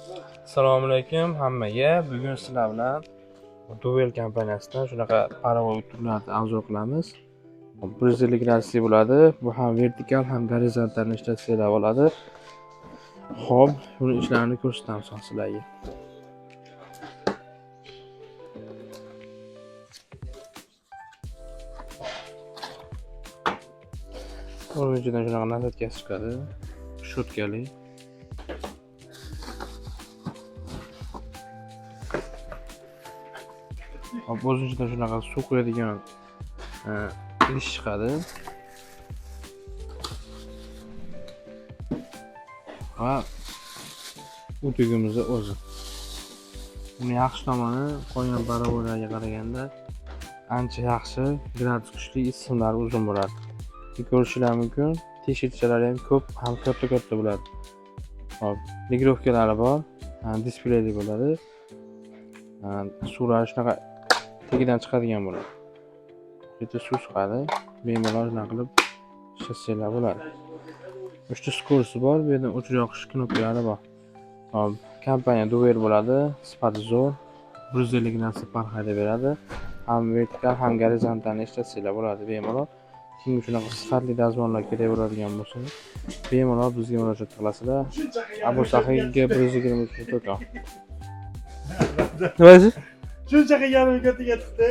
Assalomu alaykum hammaga. Bugun sizlar bilan Duvel kompaniyasidan shunaqa паровой утюг larni обзор qilamiz. 150 gradusli bo'ladi. Bu ham vertikal, ham gorizontal ishlatsanglar bo'ladi. Xo'p, buni ishlarini ko'rsatamiz hozir sizlarga. Uni ichidan shunaqa насадка si chiqadi. Щётка li. Hop, o'zini ichidan shunaqa suv quyadigan idish chiqadi. Va утюг imizni o'zi. Buni yaxshi tomoni qolgan паровой larga qaraganda ancha yaxshi, gradus kuchli, simlari uzun bo'ladi. Ko'rishinglar mumkin, teshikchalari ham ko'p, ham katta-katta bo'ladi. Hop, регулировка lari bor, displeyli bo'ladi. Suvlari shunaqa tagidan chiqadigan bo'ladi. Bu yerda suv chiqadi. Bemalol shunaqa qilib ishlatsanglar bo'ladi. 3 ta скорость i bor, bu yerdan o'chirib yoqish knopkalari bor. Hop, kompaniya Duvel bo'ladi, sifati zo'r. 150 gradusli пар haydab beradi. Ham vertikal, ham gorizontalni ishlatsanglar bo'ladi bemalol. Kimga shunaqa sifatli dazmollar kerak bo'ladigan bo'lsa, bemalol bizga murojaat qilasizlar. Abu Saxiy 123 do'kon. Nima? Shuncha qilganim ko'tiga tiqdi.